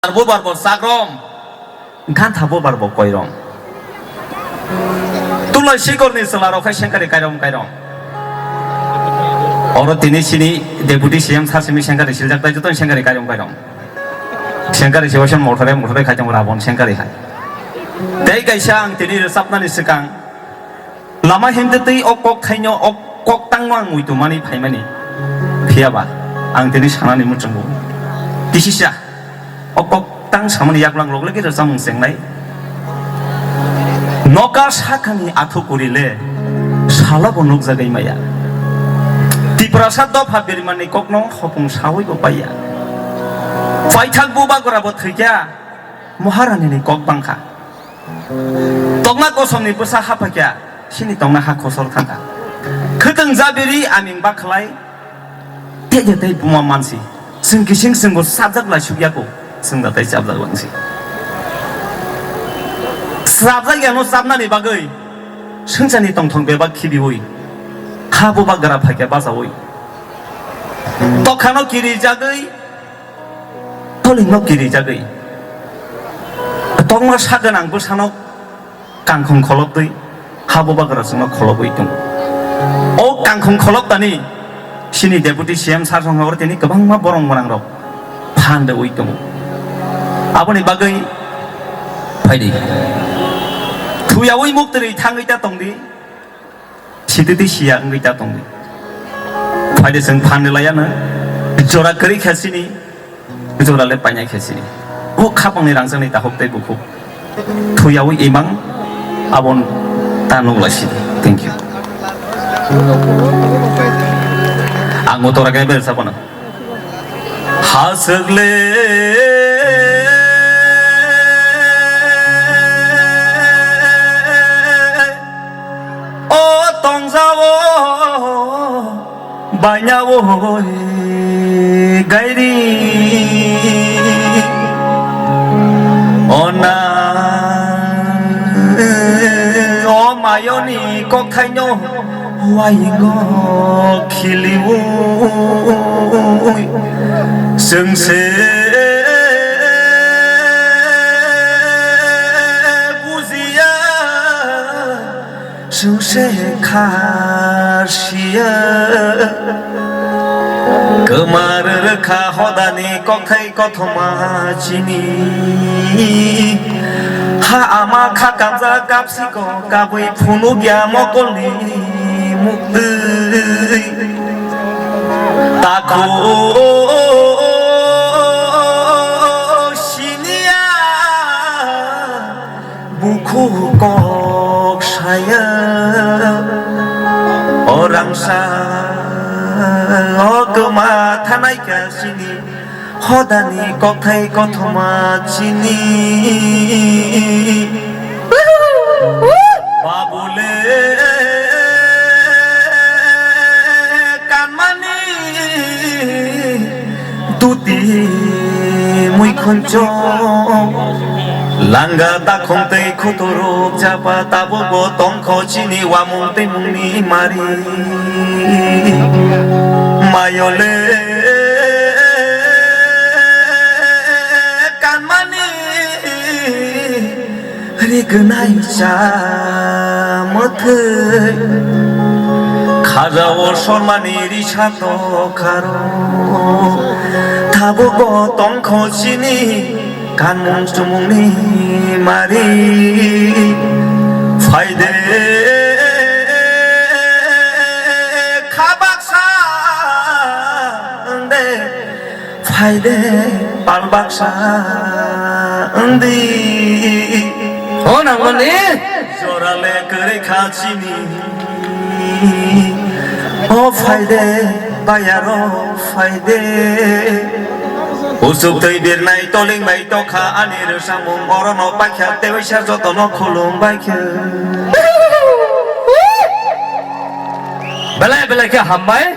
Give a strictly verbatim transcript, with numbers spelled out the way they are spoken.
Bubar bo chakrom, gantha bubar bo koirom. Tulai sikorni chwlarok khai sengkari kairom kairom. Oro tini sini Deputy C M sir simi sengkari siljak tai joto sengkari kairom kairom. Sengkari si waisa mothore mothore khai tongo Rabon sengkari hai. Tei kaisa ang tini rwchapnani swkang lama himtwi twi o kok thaino o kok tangno ang muitu mani phaimani. Phiyaba ang tini sanani muchungo. Kisisa. O kok tang samani yaklang rok lagi rwchapmung chengnai. Noka sakani athu kuri le sala bo nukjagwi maya. Tiprasa dopha birmani kokno hopung sawi bo paiya. Paithak bubagra bo thwikya Maharani ni kok bangkha. Tokma kosomni bwsa haphaikya, sini tongna ha khosor thangkha. Khwtwng jabiri aming bakhlai, tei tei buma mansi. Chwng kising chwngbo sabjak lai sukya ko, chwng da tei sabjak langsi. Sabjak yano sabnani bagwi, swngcharni tongthok bebak khibiwi, ha bubagra phaikya bachawi. Tokhano kirijagwi, tolingno kirijagwi. Tokma sa gwnang bwsano kangkhung kholoptwi ha bubagra chwngno kholobwi tongo. O kangkhung kholoptani sini Deputy C M sir songha oro tini kwbangma borong gwnangrok phan rwui tongo. Aboni bagwi phaidi. Thuyaui muktwrwi thangwi ta tongdi. Sititi siya wngwi ta tongdi. Phaidi chwng phan rwlaiya no. Jora kwrwi kha sini. Jora le painai khe sini. O khapangni rangchakni tahuk tei bukhuk. Thuyaui imang abon ta nuklai sini. Thank you. Ang motora khe bel sabono. Haswk le o tongjao bainao gairi ona o mayoni kokthaino waingo khiliui chwng se bujiya. Chwng se kha siya kwmar rwkha hodani kokthai kothoma chini. Ha ama kha kamjak kapsiko kabwi phunukya mokolni muktwi. Takhuk siniya. Bukhuk kok saya o rangsa o kwma thanai kha sini hodani kokthai kothoma chini. Babule kanmani. Duti mui khunchok langa takhum tei khuturu chapa tabuk bo tongkho chini wamung tei mungni mari. Mayole kanmani. Rignai cha mwthwi khaja o sormani risa to kharo. Tabuk bo tongkho chini kanmung chumungni mari. Phaide khabaksa de. Phaide pal baksa wngdi. O nangmani. Jorale kwrwi kha chini. O phaide bayaro phaide. Usuk twi birnai toling bai tokha ani rwsamung orono paikha tei waisa jotono khulum baikha. Belai belai khe hambai.